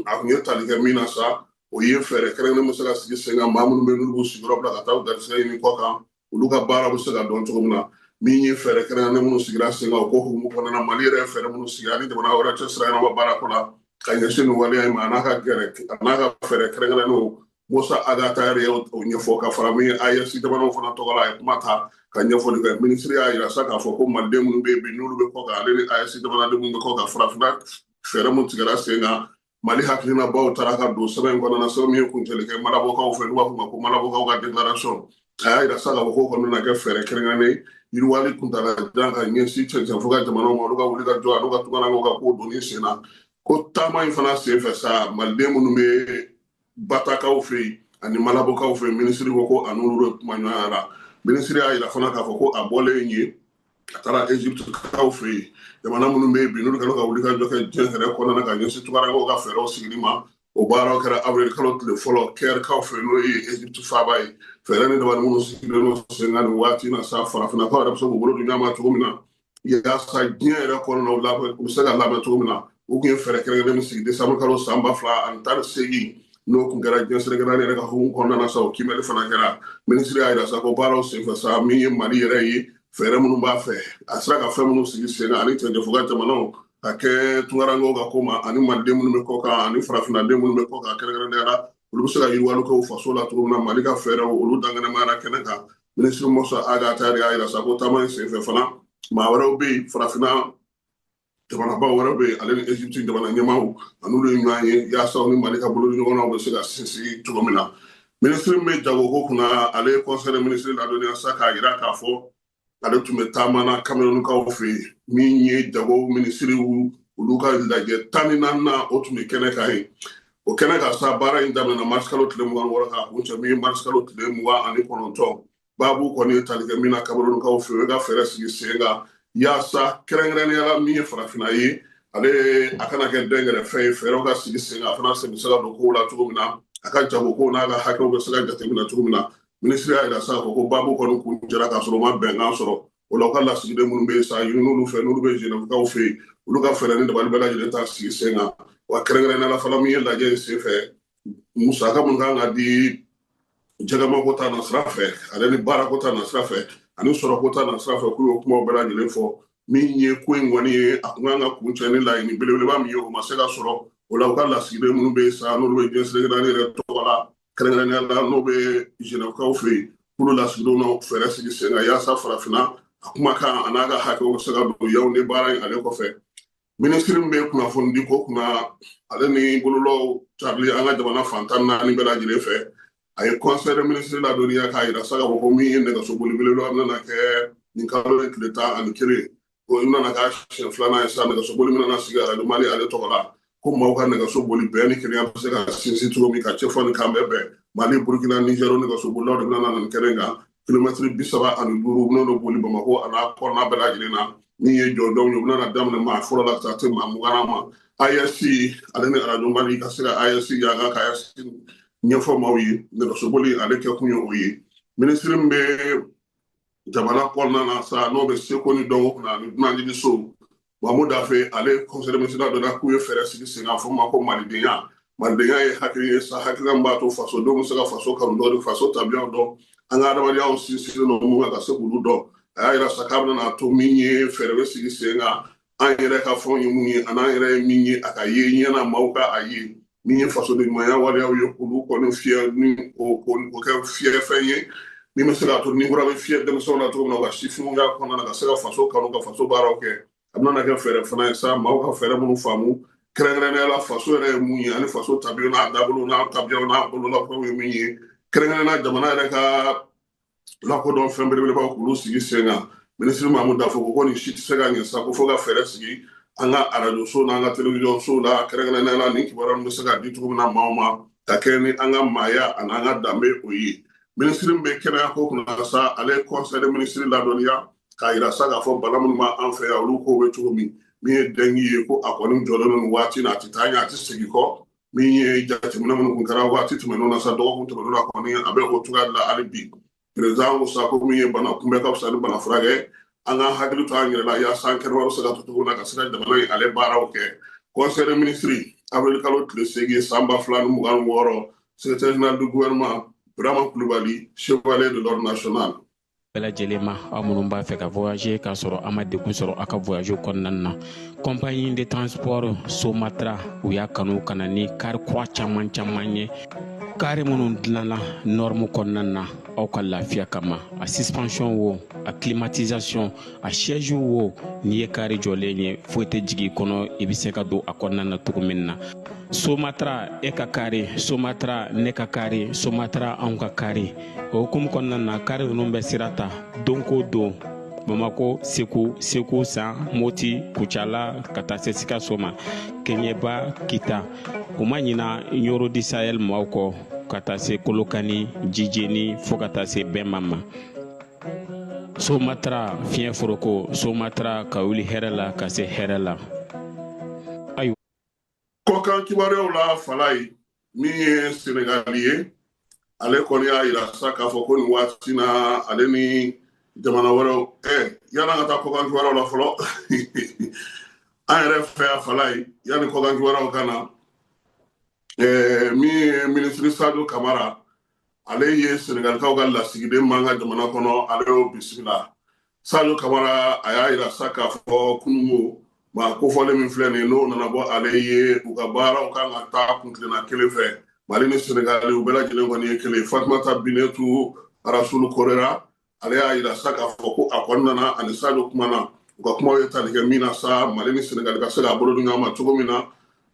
a tun ye tali kɛ min na sa, O ye fɛɛrɛ kɛrɛnkɛrɛnnen bɛ se ka sigi sen kan, maa minnu bɛ n'olu b'u sigiyɔrɔ bila ka taa u garisɛgɛ ɲini kɔ kan, olu ka baara bɛ se ka dɔn cogo min na. Min ye fɛɛrɛ kɛrɛnkɛrɛnnen minnu sigira sen kan, o ko hukumu kɔnɔna na, Mali yɛrɛ ye fɛɛrɛ minnu sigi ani jamana wɛrɛ cɛ sira ɲɛnama baara ko la ka ɲɛsin nin waleya in ma, a n'a ka gɛrɛ a n'a ka fɛɛrɛ kɛrɛnkɛrɛnnenw, Musa Ag Attaher ye o ɲɛfɔ. Ka fara min ye AES jamanaw fana tɔgɔ la, a ye kuma ta ka ɲɛfɔli kɛ. Minisiri y'a yira sa k'a fɔ ko maliden minnu bɛ yen bi, n'olu bɛ kɔ kan, ale ni AES jamanaden minnu bɛ kɔ kan, farafinna fɛɛrɛ min tigɛra sen kan, Mali hakilinabaw taara ka don sɛbɛn in kɔnɔna na, sɛbɛn min ye kuncɛli kɛ Malabokaw fɛ, n'u b'a fɔ ma ko Malabokaw ka déclaration. A y'a yira sa k'a fɔ k'o kɔni bɛna kɛ fɛɛrɛ kɛrɛnkɛrɛnnen yiriwali kuntaalajan ka ɲɛsin cɛncɛn fo ka jamanaw ma, olu ka wuli ka jɔ an'u ka tungarankew ka ko donni sen na. Ko taama in fana sen fɛ sa, maliden minnu bɛ Batakaw fɛ yen ani Malabokaw fɛ yen, minisiri ko ko a n'olu de kuma ɲɔgɔnya la. Minisiri y'a yira fana k'a fɔ ko a bɔlen yen, a taara Egypte-kaw fɛ yen, jamana minnu bɛ yen bi, n'olu kɛlen ka wuli ka jɔ kɛ diɲɛ yɛrɛ kɔnɔna na ka ɲɛsin tungarankew ka fɛɛrɛw sigili ma. O baaraw kɛra avril kalo tile fɔlɔ Caire-kaw fɛ, n'o ye Egypte faaba ye. Fɛɛrɛ ni dabali minnu sigilen don sen kan nin waati in na sa, farafinnakaw yɛrɛ bɛ se k'u bolo di ɲɔgɔn ma cogo min na, yaasa diɲɛ yɛrɛ kɔnɔna u labɛn, u bɛ se ka labɛn cogo min na. U tun ye fɛɛrɛ kɛrɛnkɛrɛnnen min sigi décembre kalo san 2018, n'o tun kɛra diɲɛ seleke naani yɛrɛ ka hukumu kɔnɔna na sa, o kiimɛli fana kɛra. Minisiri y'a yira sa ko baaraw senfɛ sa, min ye Mali yɛrɛ ye, fɛɛrɛ minnu b'a fɛ, a sera ka fɛn minnu sigi sen kan ani cɛncɛn fo ka jamanaw ka kɛ tungarankew ka ko ma, ani maliden minnu bɛ kɔ kan ani farafinnaden minnu bɛ kɔ kan kɛrɛnkɛrɛnnenya la, olu bɛ se ka yiriwali kɛ u faso la cogo min na, Mali ka fɛɛrɛw olu dankɛnɛmayara kɛnɛ kan. Minisiri Musa Ag Attaher y'a yira sa ko taama in senfɛ fana, maa wɛrɛw bɛ yen, farafinna jamanaba wɛrɛw bɛ yen, ale ni Egypte jamana ɲɛmaaw, an'olu ye ɲɔgɔn ye, yaasa u ni Mali ka bolo ɲɔgɔnnaw bɛ se ka sinsin cogo min na. Minisiri min bɛ jagoko kunna, ale ye conseil des ministres ladɔnniya sa k'a yira k'a fɔ ale tun bɛ taama na Camerounkaw fɛ yen. Min ye jago minisiriw olu ka lajɛ 14nan, o tun bɛ kɛnɛ kan yen. O kɛnɛ kan sa, baara in daminɛna mars kalo tile 26 k'a kuncɛ min ye mars kalo tile 29. Baabu kɔni ye tali kɛ min na Camerounkaw fɛ, o ye ka fɛɛrɛ sigi sen kan yaasa kɛrɛnkɛrɛnnenya la min ye farafinna ye, ale a kana kɛ dɛnkɛrɛfɛ ye, fɛɛrɛw ka sigi sen kan, a fana sen bɛ se ka don kow la cogo min na, a ka jagoko n'a ka hakɛw bɛ se ka jateminɛ cogo min na. Minisiri y'a yira sa k'a fɔ ko baabu kɔni kuncɛra k'a sɔrɔ u ma bɛnkan sɔrɔ. O la, u ka lasigiden minnu bɛ yen sa, ɲininiw fɛ, n'olu bɛ Genèvekaw fɛ yen, olu ka fɛɛrɛ ni dabali bɛɛ lajɛlen ta sigi sen kan. Wa kɛrɛnkɛrɛnnenya la fana, min ye lajɛ in sen fɛ, musaka minnu kan ka di jɛgɛmako ta nasira fɛ, ale ni baarako ta nasira fɛ, ani sɔrɔko ta nasira fɛ, k'u y'o kumaw bɛɛ lajɛlen fɔ. Min ye ko in kɔni ye, a kun kan ka kuncɛ ni laɲini belebeleba min ye, o ma se ka sɔrɔ. O la, u ka lasigiden minnu bɛ yen sa, n'olu bɛ diɲɛ seleke naani yɛrɛ tɔgɔ la, kɛrɛnkɛrɛnnenya la n'o bɛ Genèvekaw fɛ yen, k'olu lasigidenw na fɛɛrɛ sigi sen kan yaasa farafinna a kumakan a n'a ka hakɛw bɛ se ka don Yaoundé baara in ale kɔfɛ. Minisiri min bɛ kunnafonidi ko kunna, ale ni bololaw carili an ka jamana fan 14 bɛɛ lajɛlen fɛ, a ye conseil des ministres ladɔnniya k'a yira sa k'a fɔ ko min ye nɛgɛso boli belebeleba bɛna kɛ nin kalo in tile 11, o nana k'a siɲɛ filanan ye sa, nɛgɛso boli min nana sigi arajo Mali ale tɔgɔ la, ko maaw ka nɛgɛso boli, bɛn ni kelenya bɛ se ka sinsin cogo min, ka cɛfɔ ni kan bɛɛ bɛn. Mali, Burukina, Nizɛri nɛgɛso bolilaw de bɛna na nin kɛnɛ kan. Kilomɛtiri 35, u bɛna boli Bamakɔ a n'a kɔnɔna bɛɛ lajɛlen na. Min ye jɔnjɔnw ye, u bɛna daminɛ maa fɔlɔ la ka taa se maa 20 ma. AES ale ni arajo Mali ka se ka AES yaga, ka AES ɲɛfɔ maaw ye, nɛgɛso boli ale kɛkun ye o ye. Minisiri min bɛ jamana kɔnɔna na sa, n'o bɛ seko ni dɔnko kunna ani dunanjiginsow, Mamu Dafe, ale conseil des ministres ladɔnniya k'u ye fɛɛrɛ sigi sen kan, fɔ ma ko malidenya. Malidenya ye hakili ye sa, hakilina min b'a to fasodenw bɛ se ka faso kanu dɔn, faso tabiyaw dɔn, an ka adamadenya sinsinnen don mun kan, ka se k'olu dɔn. A y'a yira sa k'a bɛna to min ye fɛɛrɛ bɛ sigi sen kan, an yɛrɛ ka fɛnw ye mun ye, an'an yɛrɛ ye min ye, a ka ye ɲɛna, maaw ka a ye. Min ye fasoden ɲumanya waleyaw ye, k'olu kɔni fiyɛ ni o kɛ fiyɛ fɛn ye min bɛ se k'a to ni kura bɛ fiyɛ denmisɛnw na cogo min na, u ka sifinya kɔnɔna na, ka se ka faso kanu, ka faso baaraw kɛ. A bɛna kɛ fɛɛrɛ fana ye sa, maaw ka fɛɛrɛ minnu faamu, kɛrɛnkɛrɛnnenya la faso yɛrɛ ye mun ye, ani faso tabiyaw n'a dabolo n'a tabiyaw n'a bololafɛnw ye min ye, kɛrɛnkɛrɛnnenya jamana yɛrɛ ka lakodɔn fɛn belebelebaw, k'olu sigi sen kan. Minisiri Mamu Dafo ko nin si tɛ se ka ɲɛ sa, ko fo ka fɛɛrɛ sigi an ka arajoso n'an ka telewisɔnsow la, kɛrɛnkɛrɛnnenya la nin kibaruya ninnu bɛ se ka di cogo min na maaw ma, ka kɛ ni an ka maaya ani an ka danbe o ye. Minisiri min bɛ kɛnɛya ko kunna sa, ale ye conseil des ministres ladɔnniya k'a yira sa k'a fɔ bana minnu b'an fɛ yan, olu kow bɛ cogo min. Min ye dengue ye, ko a kɔni jɔlen don nin waati in na, a tɛ taa ɲɛ, a tɛ segin kɔ. Min ye jateminɛ minnu kun kɛra waati tɛmɛnenw na sa, dɔgɔkun tɛmɛnenw na kɔni, a bɛ o cogoya de la hali bi. Président ko sa ko min ye bana kunbɛ ka fisa ni bana furakɛ, an k'an hakili to an yɛrɛ la yaasa an kɛnɛma bɛ se ka to cogo min na, ka se ka jamana in ale baaraw kɛ. Conseil des ministres, avril kalo tile 8 san 2026. Secrétaire général du gouvernement, Birama Coulibaly, chevalier de l'ordre national. Bɛɛ lajɛlen ma, aw minnu b'a fɛ ka voyager k'a sɔrɔ a ma degun sɔrɔ aw ka voyage kɔnɔna na, compagnie de transport Somatra, u y'a kanu ka na ni kari kura caman caman ye, kari minnu dilanna norme kɔnɔna na aw ka lafiya kama. A suspension wo, a climatisation, a siège wo, n'i ye kari jɔlen ye, foyi tɛ jigin i kɔnɔ, i bɛ se ka don a kɔnɔna na cogo min na. Somatra, e ka kari Somatra, ne ka kari Somatra, anw ka kari. O hukumu kɔnɔna na, kari ninnu bɛ sira ta don ko don Bamako, Segu, Segu San, Moti, Kucala, ka taa se Sikaso ma, Keɲeba, Kita. U ma ɲina Ɲoro di Sahel maaw kɔ, ka taa se Kolokani, Jijeni, fo ka taa se Bɛnma ma. Somatra, fiɲɛ foroko Somatra, ka wuli hɛrɛ la ka se hɛrɛ la. Ayiwa. Kɔkan kibaruyaw la, Falaye, min ye Senegali ye, ale kɔni y'a yira sa k'a fɔ ko nin waati na, ale ni jamana wɛrɛw. Yan'an ka taa kɔkan kibaruyaw la fɔlɔ, an yɛrɛ fɛ yan, Falaye, yanni kɔkan kibaruyaw ka na, min ye minisiri Sadio Kamara, ale ye Senegalikaw ka lasigiden m'an ka jamana kɔnɔ, ale y'o bisimila. Sadio Kamara, a y'a yira sa k'a fɔ kununko maa kofɔlen min filɛ nin ye, n'o nana bɔ ale ye, u ka baaraw kan ka taa kuntilenna kelen fɛ. Mali ni Senegali, u bɛɛ lajɛlen kɔni ye kelen. Fatumata Binetu Rasulu Korera, ale y'a yira sa k'a fɔ ko a kɔni nana, ani Sadio kumana, u ka kumaw ye tali kɛ min na sa, Mali ni Senegali ka se k'a bolo di ɲɔgɔn ma cogo min na,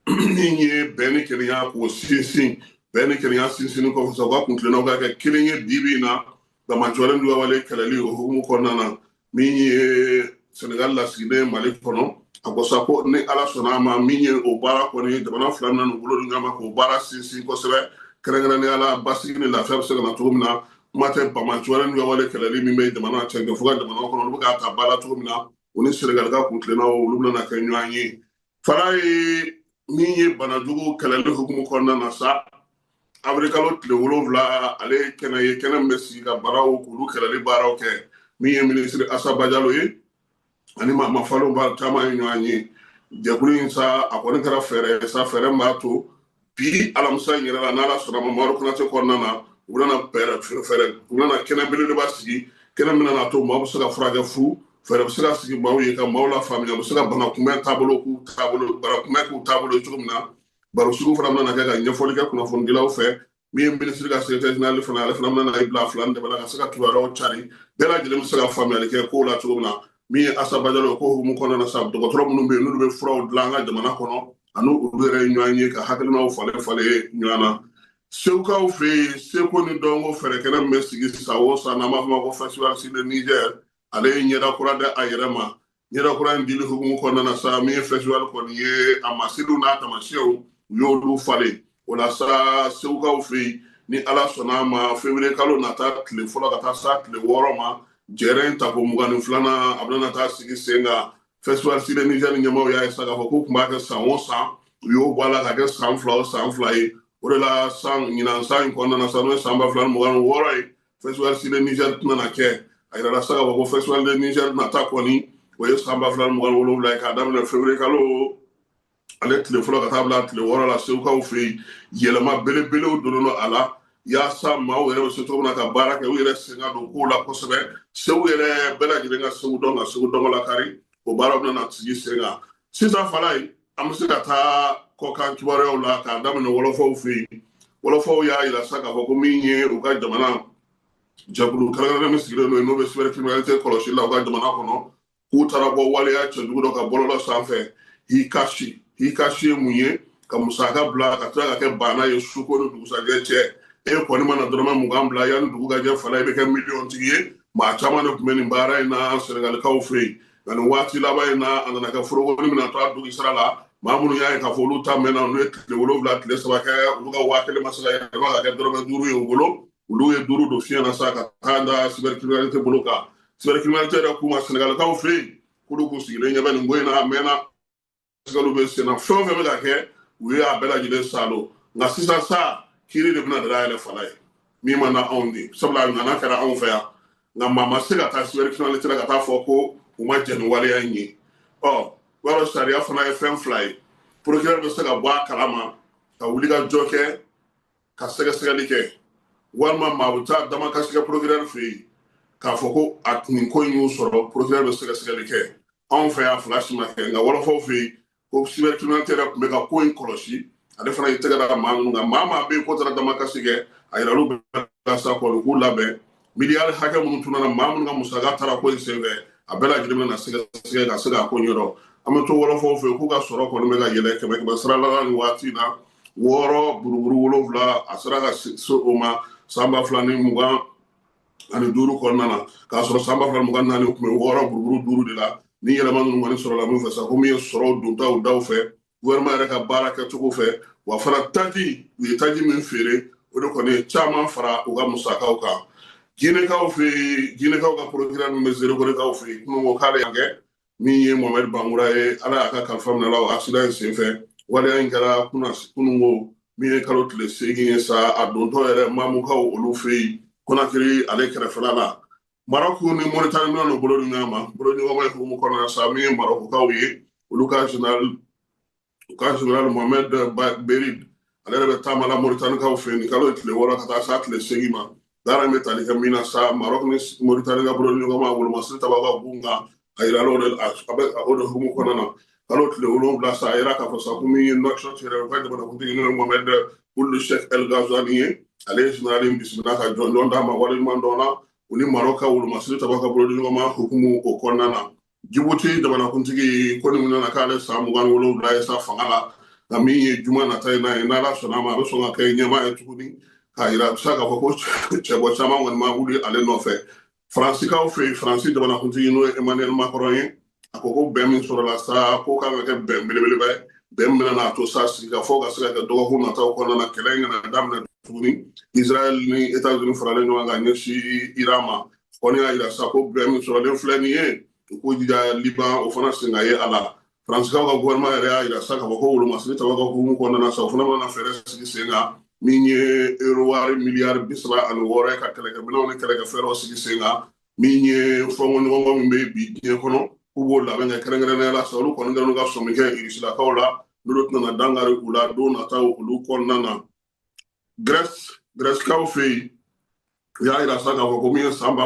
min ye bɛn ni kelenya k'o sinsin. Bɛn ni kelenya sinsinni kɔfɛ sa, u ka kuntilennaw ka kɛ kelen ye. Bi bi in na, damatɛmɛ juguya kɛlɛli o hukumu kɔnɔna na, min ye Senegal lasigiden Mali kɔnɔ, a ko sa ko ni Ala sɔnna a ma, min ye o baara kɔni, jamana fila min n'u bolo di ɲɔgɔn ma k'o baara sinsin kosɛbɛ, kɛrɛnkɛrɛnnenya la basigi ni lafiya bɛ se ka na cogo min na. Kuma tɛ banbaanciwale ni wale kɛlɛli min bɛ jamana cɛncɛn fo ka jamana kɔnɔ, olu bɛ k'a ta ba la cogo min na, u ni Senegal ka kuntilennaw, olu bɛna kɛ ɲɔgɔn ye. Falaye, min ye banajugu kɛlɛli hukumu kɔnɔna na sa, avril kalo tile 7, ale ye kɛnɛ ye, kɛnɛ min bɛ sigi ka banaw k'olu kɛlɛli baaraw kɛ. Min ye minisiri Asa Bajalo ye, ani maa mafalenw ba caman ye ɲɔgɔn ye. Jɛkulu in sa, a kɔni kɛra fɛɛrɛ ye sa, fɛɛrɛ min b'a to bi alamisa in yɛrɛ la, n'Ala sɔnna ma, Mamadu Konate kɔnɔna na, u bɛna fɛɛrɛ, u bɛna kɛnɛ belebeleba sigi, kɛnɛ min bɛna to maaw bɛ se ka furakɛ fu, fɛɛrɛ bɛ se ka sigi maaw ye ka maaw lafaamuya, u bɛ se ka bana kunbɛn taabolo k'u taabolo, bana kunbɛn k'u taabolo ye cogo min na. Baro sugu fana bɛna kɛ ka ɲɛfɔli kɛ kunnafonidilaw fɛ. Min ye minisiri ka secrétaire général fana, ale fana bɛna i bila fila ni dɛmɛ la ka se ka kibaruyaw cari, bɛɛ lajɛlen bɛ se ka faamuyali kɛ kow la cogo min na. Min ye Asa Bajalo ko hukumu kɔnɔna na sa, dɔgɔtɔrɔ minnu bɛ yen n'olu bɛ furaw dilan an ka jamana kɔnɔ, ani olu yɛrɛ ye ɲɔgɔn ye ka hakilinaw falen falen ɲɔgɔn na. Segukaw fɛ yen, seko ni dɔnko fɛɛrɛ kɛnɛ min bɛ sigi san o san, n'an b'a fɔ ma ko Festival Sur le Niger, ale ye ɲɛda kura da a yɛrɛ ma. Ɲɛda kura in dili hukumu kɔnɔna na sa, min ye festival kɔni ye, a masiriw n'a tamasiyɛnw, u y'olu falen o la sa. Segukaw fɛ yen, ni Ala sɔnna a ma, février kalo nata tile fɔlɔ ka taa sa tile 6 ma, jɛrɛ in tako 22nan, a bɛna taa sigi sen kan. Festival Sur le Niger ni ɲɛmaaw y'a ye sa k'a fɔ k'u tun b'a kɛ san o san, u y'o bɔ a la ka kɛ san 2 o san 2 ye. O de la, san ɲinan san in kɔnɔna na sa, n'o ye san 2026 ye, Festival Sur le Niger tɛna na kɛ. A yirala sa k'a fɔ ko Festival de Niger nata kɔni, o ye san 2027 ye, k'a daminɛ février kalo ale tile fɔlɔ ka taa bila tile 6 la, Segukaw fɛ yen. Yɛlɛma belebelew donnen don a la yaasa maaw yɛrɛ bɛ se cogo min na ka baara kɛ, u yɛrɛ sen ka don kow la kosɛbɛ, Segu yɛrɛ bɛɛ lajɛlen ka Segu dɔn, ka Segu dɔnko lakari. O baaraw bɛna sigi sen kan sisan. Falaye, an bɛ se ka taa kɔkan kibaruyaw la, k'a daminɛ wɔlɔfɔw fɛ yen. Wɔlɔfɔw y'a yira sa k'a fɔ ko min ye u ka jamana jɛkulu kɛrɛnkɛrɛnnen min sigilen don yen, n'o bɛ cybercriminalité kɔlɔsi la u ka jamana kɔnɔ, k'u taara bɔ waleya cɛjugu dɔ ka bɔlɔlɔ sanfɛ, Hikashi. Hikashi ye mun ye? Ka musaka bila ka tila ka kɛ baana ye suko ni dugusajɛ cɛ. E kɔni mana dɔrɔmɛ 20 bila, yanni dugu ka jɛ, fala, i bɛ kɛ miliyɔn tigi ye. Maa caman de tun bɛ nin baara in na Sɛnɛgalikaw fɛ yen, nka nin waati laban in na, a nana kɛ forokoni min to a dugu sira la. Maa minnu y'a ye k'a fɔ olu ta mɛnna, olu ye tile 7 tile 3 kɛ, olu ka 1000 ma se ka yɛlɛma ka kɛ dɔrɔmɛ 5 ye u bolo. Olu ye 5 don fiɲɛ na sa ka taa da cybercriminalité bolo kan. Cybercriminalité yɛrɛ k'u ma, Sɛnɛgalikaw fɛ yen, k'olu k'u sigilen ɲɛ bɛ nin ko in na, a mɛnna, sɛgɛliw bɛ sen na, fɛn o fɛn bɛ ka kɛ, u ye a bɛɛ lajɛlen salo. Nka sisan sa, kiiri de bɛna dayɛlɛ, fala ye min ma na anw de, sabula a ɲɔgɔnna kɛra anw fɛ yan, nka maa ma se ka taa cybercriminalité la ka taa fɔ ko u ma jɛn ni waleya in ye. Ɔ b'a dɔn, sariya fana ye fɛn fila ye: procureur bɛ se ka bɔ a kalama ka wuli ka jɔ kɛ. ka sɛgɛsɛgɛli kɛ, walima maa bɛ taa damakasi kɛ procureur fɛ yen k'a fɔ ko a nin ko in y'u sɔrɔ, procureur bɛ sɛgɛsɛgɛli kɛ. Anw fɛ yan, fila si ma kɛ, nka wɔlɔfɔw fɛ yen ko cybercriminalité yɛrɛ tun bɛ ka ko in kɔlɔsi, ale fana y'i tɛgɛ da maa minnu kan. Maa maa bɛ yen k'o taara damakasi kɛ, a yirala olu bɛɛ la sa kɔni k'u labɛn. Miliyari hakɛ minnu tununa, maa minnu ka musaka taara ko in senfɛ, a bɛɛ lajɛlen bɛna sɛgɛsɛgɛ ka se k'a ko ɲɛdɔn. An bɛ to wɔlɔfɔw fɛ yen k'u ka sɔrɔ kɔni bɛ ka yɛlɛ kɛmɛ kɛmɛ sara la nin waati in na, 6.7, a sera ka se o ma san 2025 kɔnɔna na, k'a sɔrɔ san 2024 o tun bɛ 6.5 de la. Ni yɛlɛma ninnu kɔni sɔrɔla min fɛ sa, ko min ye sɔrɔw dontaw daw fɛ, gouvernement yɛrɛ ka baara kɛcogo fɛ, wa fana taji, u ye taji min feere, o de kɔni ye caman fara u ka musakaw kan. Jinɛkaw fɛ yen, jinɛkaw ka procureur min bɛ Zerekorekaw fɛ yen, kunun ko k'ale y'an kɛ min ye Mohamed Bangura ye, Ala y'a ka kalifa minɛ la o accident in senfɛ. Waleya in kɛra kunun ko min ye kalo tile 8 ye sa, a dontɔ yɛrɛ Mamukaw olu fɛ yen, Konakiri ale kɛrɛfɛla la. Marɔku ni Moritani bɛna n'u bolo di ɲɔgɔn ma. Bolo ɲɔgɔnma ye hukumu kɔnɔna sa, min ye Marɔkukaw ye, olu ka général, u ka général Mohamed Berid, ale yɛrɛ bɛ taama la Moritanikaw fɛ nin kalo tile 6 ka taa s'a tile 8 ma. Baara in bɛ tali kɛ min na sa, Marɔku ni Moritani ka bolo ɲɔgɔnma wolomasiri tabaw ka gun kan, a yirala o de a bɛ o de hukumu kɔnɔna na. Kalo tile 7 sa, a yira k'a fɔ sa ko min ye Nouakchott yɛrɛ, u ka jamanakuntigi n'o ye Mohamed Ould Cheikh El Ghazouani ye, ale ye général in bisimila ka jɔnjɔn d'a ma, waleɲuman dɔn na u ni Marɔku ka wolomasiri tabaw ka bolo ɲɔgɔnma hukumu o kɔnɔna na. Jibuti jamanakuntigi ko nin nana k'ale san 27 ye sa fanga la, nka min ye juma nata in na ye, n'Ala sɔnna a ma, a bɛ sɔn ka kɛ ɲɛmaa ye tuguni, k'a yira sa k'a fɔ ko cɛbɔ caman kɔni ma wuli ale nɔfɛ. Faransikaw fɛ yen, Faransi jamanakuntigi n'o ye Emmanuel Macron ye, a ko ko bɛn min sɔrɔla sa, ko kan ka kɛ bɛn belebeleba ye, bɛn min bɛna n'a to sa sigikafɔ ka se ka kɛ dɔgɔkun nataw kɔnɔna na, kɛlɛ in kana daminɛ tuguni. Israël ni États-Unis faralen ɲɔgɔn kan ɲɛsin Iran ma kɔni y'a yira sa ko bɛn min sɔrɔlen filɛ nin ye, u k'u jija Liban o fana sen ka ye a la. Faransikaw ka gouvernement yɛrɛ y'a yira sa k'a fɔ ko wolomasiri tabaw ka hukumu kɔnɔna na sa, o fana bɛna fɛɛrɛ sigi sen kan, min ye euro wari miliyari 36 ye, ka kɛlɛkɛminɛnw ni kɛlɛkɛfɛɛrɛw sigi sen kan. Min ye fɔnkɔɲɔgɔnkɔ min bɛ bi diɲɛ kɔnɔ, k'u b'o labɛn kɛ, kɛrɛnkɛrɛnnenya la sa, olu kɔni kɛlen ka sɔmi kɛ Irisilakaw la, n'olu tɛna dankari u la don nataw olu kɔnɔna na. Grèce, Grècekaw fɛ yen, u y'a yira sa k'a fɔ ko min ye san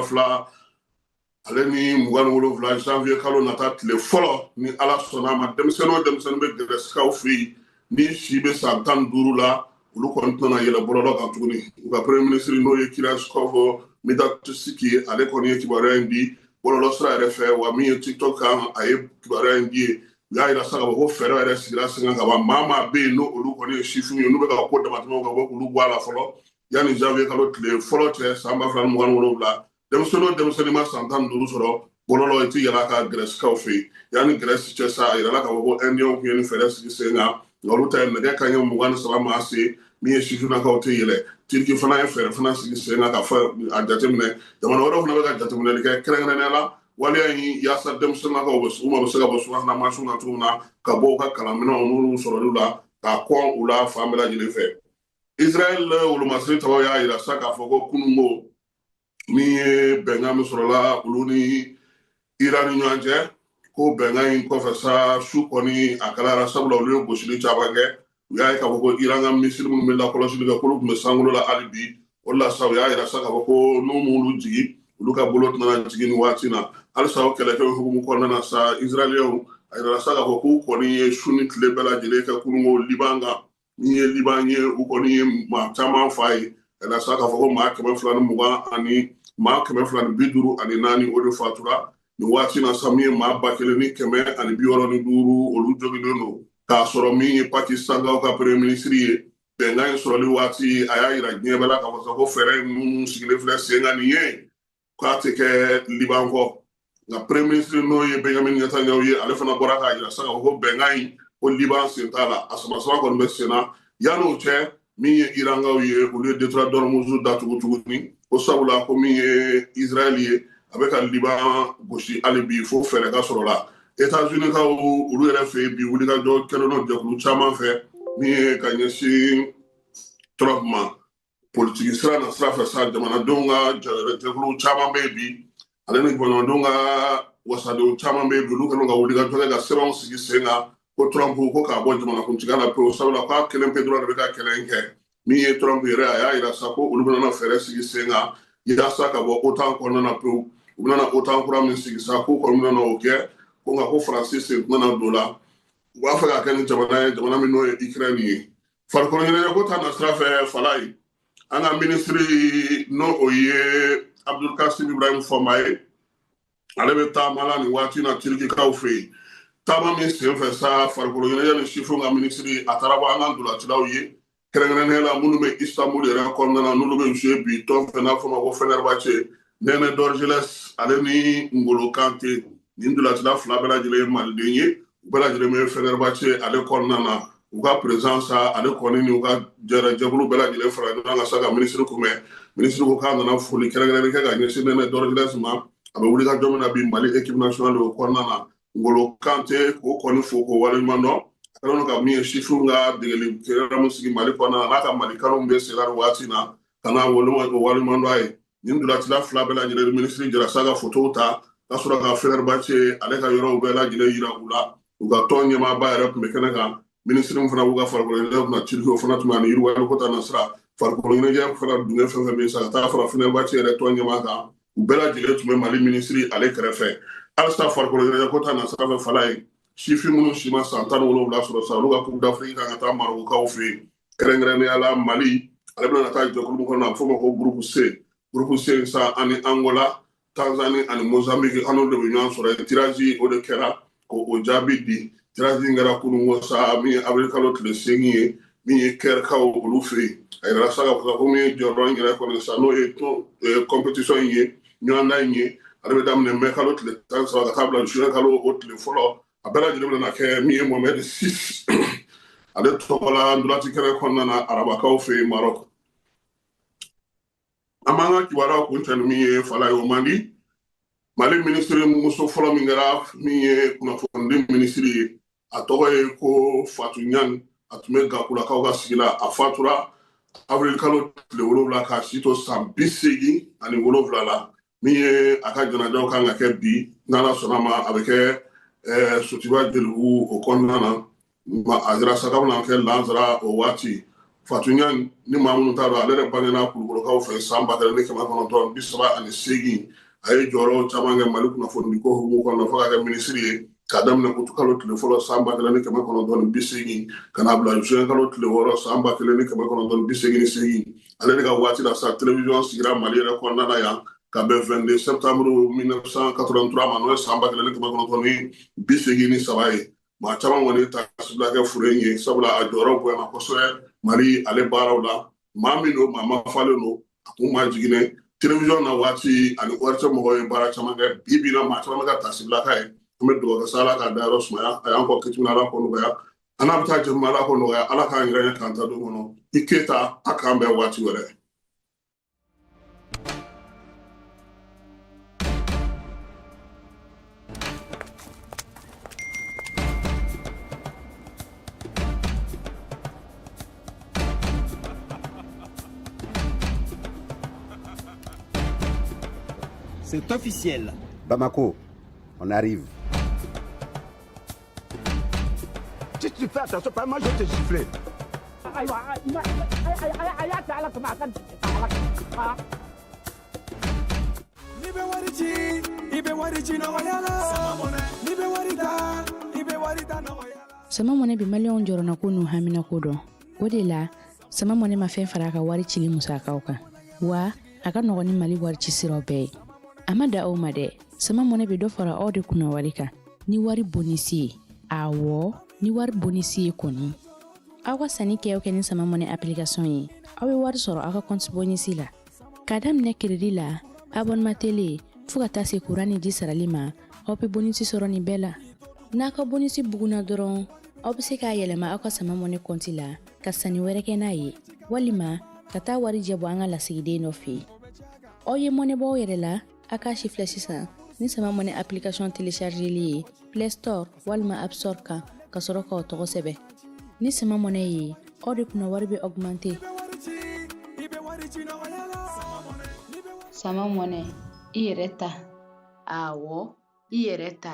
2027 janvier kalo nata tile fɔlɔ, ni Ala sɔnna a ma, denmisɛnnin o denmisɛnnin bɛ Grècekaw fɛ yen ni si bɛ san 15 la, olu kɔni tɛna yɛlɛ bɔlɔlɔ kan tuguni. U ka premier ministre n'o ye Kyriakos Mitsotakis, ale kɔni ye kibaruya in di bɔlɔlɔ sira yɛrɛ fɛ, wa min ye TikTok kan, a ye kibaruya in di ye. U y'a yira sa k'a fɔ ko fɛɛrɛ yɛrɛ sigira sen kan ka ban, maa maa bɛ yen n'o olu kɔni ye sifinw ye, n'u bɛ ka ko damatɛmɛw kɛ, u bɛ k'olu bɔ a la fɔlɔ yanni janvier kalo tile fɔlɔ cɛ san 2027. Denmisɛnnin o denmisɛnnin ma san 15 sɔrɔ, bɔlɔlɔ i ti yɛlɛ a ka Grècekaw fɛ yen. Yanni Grèce cɛ sa, a yirala k'a fɔ ko Indiyɛnw tun ye nin fɛɛrɛ sigi sen kan, nka olu ta ye nɛgɛ kanɲɛ 23 maa se, min ye sifinnakaw tɛ yɛlɛ. Turki fana ye fɛɛrɛ fana sigi sen kan ka fɔ a jateminɛ. Jamana wɛrɛw fana bɛ ka jateminɛli kɛ, kɛrɛnkɛrɛnnenya la waleya in, yaasa denmisɛnninnakaw bɛ u ma bɛ se ka bɔ subahana mansinw na cogo min na, ka bɔ u ka kalanminɛnw n'olu sɔrɔliw la, k'a kɔn u la fan bɛɛ lajɛlen fɛ. Israël wolomasiri tabaw y'a yira sa k'a fɔ ko kununko min ye bɛnkan min sɔrɔla olu ni Iran ni ɲɔgɔn cɛ, ko bɛnkan in kɔfɛ sa, su kɔni a kalayara, sabula olu ye gosili caman kɛ. U y'a ye k'a fɔ ko Iran ka missile minnu bɛ lakɔlɔsili kɛ, k'olu tun bɛ sankolo la hali bi. O de la sa, u y'a yira sa k'a fɔ ko n'u m'olu jigin, olu ka bolo tɛna jigin nin waati na halisa. O kɛlɛkɛw hukumu kɔnɔna na sa, Israɛliyɛnw a yirala sa k'a fɔ k'u kɔni ye su ni tile bɛɛ lajɛlen kɛ kununko Liban kan. Min ye Liban ye, u kɔni ye maa caman fa ye ka na sa k'a fɔ ko maa 220 ani maa 254, o de fatura nin waati na sa. Min ye maa 1165, olu joginnen don, k'a sɔrɔ min ye Pakistankaw ka premier ministre ye, bɛnkan in sɔrɔli waati, a y'a yira diɲɛ bɛɛ la k'a fɔ sa ko fɛɛrɛ minnu sigilen filɛ sen kan nin ye, k'a tɛ kɛ Liban kɔ. Nka premier ministre n'o ye Benjamin Netanyahu ye, ale fana bɔra k'a yira sa k'a fɔ ko bɛnkan in, ko Liban sen t'a la, a sama sama kɔni bɛ sen na. Yan'o cɛ, min ye Irankaw ye, olu ye détroit d'Ormuz datugu tuguni, ko sabula ko min ye Israël ye, a bɛ ka Liban gosi hali bi, fo fɛɛrɛ ka sɔrɔ la. États-Unis kaw olu yɛrɛ fɛ yen bi, wulikajɔ kɛlen don jɛkulu caman fɛ min ye ka ɲɛsin Trump ma politiki sira na sira fɛ sa. Jamanadenw ka jɛkulu caman bɛ yen bi, ale ni jamanadenw ka wasadenw caman bɛ yen bi, olu kɛlen ka wulikajɔ kɛ ka sɛbɛnw sigi sen kan ko Trump ko k'a bɔ jamanakuntigiya la pewu, sabula k'a kelen pe dɔrɔn de bɛ ka kɛlɛ in kɛ. Min ye Trump yɛrɛ, a y'a yira sa ko olu bɛna fɛɛrɛ sigi sen kan yaasa ka bɔ OTAN kɔnɔna na pewu. U bɛna OTAN kura min sigi sa, k'u kɔni bɛna o kɛ ko, nka ko Faransi sen tɛna don la. U b'a fɛ ka kɛ ni jamana ye, jamana min n'o ye Ukraine ye. Farikolo ɲɛnajɛ ko ta na sira fɛ, fala ye, an ka minisiri, n'o o ye Abdulkasim Ibrahim Fɔnba ye, ale bɛ taama la nin waati na Turikikaw fɛ yen. Taama min senfɛ sa, farikolo ɲɛnajɛ ni sifinw ka minisiri, a taara bɔ an ka ntolacilaw ye, kɛrɛnkɛrɛnnenya la minnu bɛ Istanbul yɛrɛ kɔnɔna na, n'olu bɛ jouer bi tɔn fɛ n'a fɔ ma ko Fenerbahce. Nene Dorgeles ale ni Ngolo Kante, nin ntolacila fila bɛɛ lajɛlen ye maliden ye, u bɛɛ lajɛlen bɛ Fenerbahce ale kɔnɔna na. U ka président sa, ale kɔni ni u ka jɛkulu bɛɛ lajɛlen fara ɲɔgɔn kan sa ka minisiri kunbɛn. Minisiri ko k'a nana foli kɛrɛnkɛrɛnnen kɛ ka ɲɛsin Nene Dorgeles ma, a bɛ wuli ka jɔ min na bi Mali équipe nationale o kɔnɔna na. Ngolo Kante, k'o kɔni fo k'o waleɲuman dɔn, a kɛlen don ka min ye sifinw ka degeli kɛrɛn min sigi Mali kɔnɔna na, n'a ka Mali kanu bɛ sen na nin waati na, ka na waleɲuman dɔn a ye. Nin ntolacila fila bɛɛ lajɛlen, minisiri jɛra sa ka fotow ta ka sɔrɔ ka Fenerbahce ale ka yɔrɔw bɛɛ lajɛlen yira u la. U ka tɔn ɲɛmaaba yɛrɛ tun bɛ kɛnɛ kan, minisiri min fana b'u ka farikolo ɲɛnajɛ kunna Turki, o fana tun bɛ, ani yiriwali ko ta na sira farikolo ɲɛnajɛ fana dunge fɛn fɛn bɛ yen sa, ka taa fara Fenerbahce yɛrɛ tɔn ɲɛmaa kan, u bɛɛ lajɛlen tun bɛ Mali minisiri ale kɛrɛfɛ. Halisa farikolo ɲɛnajɛ ko ta na sira fɛ, fala ye, sifin minnu si ma san 17 sɔrɔ sa, olu ka Coupe d'Afrique kan ka taa Marocaw fɛ yen. Kɛrɛnkɛrɛnnenya la, Mali ale bɛna taa jɛkulu min kɔnɔ, a bɛ f'o ma ko groupe C. Groupe C sa, ani Angola, Tanzanie ani Mozambique, an n'olu de bɛ ɲɔgɔn sɔrɔ yen. Tirage o de kɛra k'o jaabi di. Tirage in kɛra kununko sa, min ye avril kalo tile 8 ye, min ye Kɛrikaw olu fɛ yen. A yirala sa k'a fɔ ko min ye jɔyɔrɔ in yɛrɛ kɔni sa, n'o ye compétition in ye, ɲɔgɔndan in ye, ale bɛ daminɛ mai kalo tile 13 ka taa bila juin kalo o tile fɔlɔ. A bɛɛ lajɛlen bɛna kɛ min ye Mohamed VI ale tɔgɔ la ntolanci kɛnɛ kɔnɔna na, arabakaw fɛ yen, Maroc. An b'an ka kibaruyaw kuncɛ ni min ye, fala ye, o man di. Mali minisiri muso fɔlɔ min kɛra min ye kunnafonidi minisiri ye, a tɔgɔ ye ko Fatu Ɲani, a tun bɛ Gakulakaw ka sigi la. A fatura avril kalo tile 7 k'a si to san 87 la. Min ye a ka janajaw kan ka kɛ bi, n'Ala sɔnna ma, a bɛ kɛ Sotiba Jelibugu o kɔnɔna na. A jira sa k'a bɛna kɛ lansara o waati. Fatu Ɲani, ni maa minnu t'a dɔn, ale yɛrɛ bangena Kulukorokaw fɛ san 1938. A ye jɔyɔrɔw caman kɛ Mali kunnafonidi ko hukumu kɔnɔna fo ka kɛ minisiri ye, k'a daminɛ utu kalo tile fɔlɔ san 1980 ka n'a bila juin kalo tile 6 san 1988. Ale de ka waati la sa, télévision sigira Mali yɛrɛ kɔnɔna na yan, ka bɛn 22 septembre 1983 ma, n'o ye san 1983 ye. Maa caman kɔni taasibila kɛ fure in ye, sabula a jɔyɔrɔ bonyana kosɛbɛ Mali ale baaraw la. Maa min don, maa mafalen don, a kun ma jiginɛ télévision na waati ani ORT mɔgɔw ye baara caman kɛ. Bi bi na, maa caman bɛ ka taasibila k'a ye. An bɛ dugawu kɛ sa, Ala k'a dayɔrɔ sumaya, a y'an kɔ kiti, Ala k'o nɔgɔya, an n'a bɛ taa jɛmu, Ala k'o nɔgɔya, Ala k'an yɛrɛ ɲɛ k'an ta don kɔnɔ. I Keyita, a k'an bɛn waati wɛrɛ. C'est officiel. Bamako, on arrive. Si tu fais attention, pas moi je vais te gifler. N'i bɛ wari ci, i bɛ wari ci nɔgɔya la. N'i bɛ wari ta, i bɛ wari ta nɔgɔya la. Sama Mɔnɛ bɛ maliyɛnw jɔrɔnako n'u haminako dɔn. O de la, Sama Mɔnɛ ma fɛn fara a ka wari cili musakaw kan, wa a ka nɔgɔn ni Mali wari ci siraw bɛɛ ye. A ma da aw ma dɛ, Sama Mɔnɛ bɛ dɔ fara aw de kunna wari kan ni wari bonisi ye. Awɔ, ni wari bonisi ye kɔni. Aw ka sanni kɛ o kɛ ni Sama Mɔnɛ application ye, aw bɛ wari sɔrɔ aw ka compte bonisi la. K'a daminɛ crédit la, abonnement télé, fo ka taa se kuran ni ji sarali ma, aw bɛ bonisi sɔrɔ nin bɛɛ la. N'a ka bonisi bugunna dɔrɔn, aw bɛ se k'a yɛlɛma aw ka Sama Mɔnɛ compte la ka sanni wɛrɛ kɛ n'a ye, walima ka taa wari jɛ bɔ an ka lasigiden dɔ fɛ yen. Aw ye mɔnɛ bɔ aw yɛrɛ la, a k'a si filɛ sisan ni Sama Mɔnɛ application téléchargeli ye Play Store walima App Store kan, ka sɔrɔ k'aw tɔgɔ sɛbɛn. Ni Sama Mɔnɛ ye, aw de kunna wari bɛ augmenter. Sama Mɔnɛ, i yɛrɛ ta. Awɔ, i yɛrɛ ta.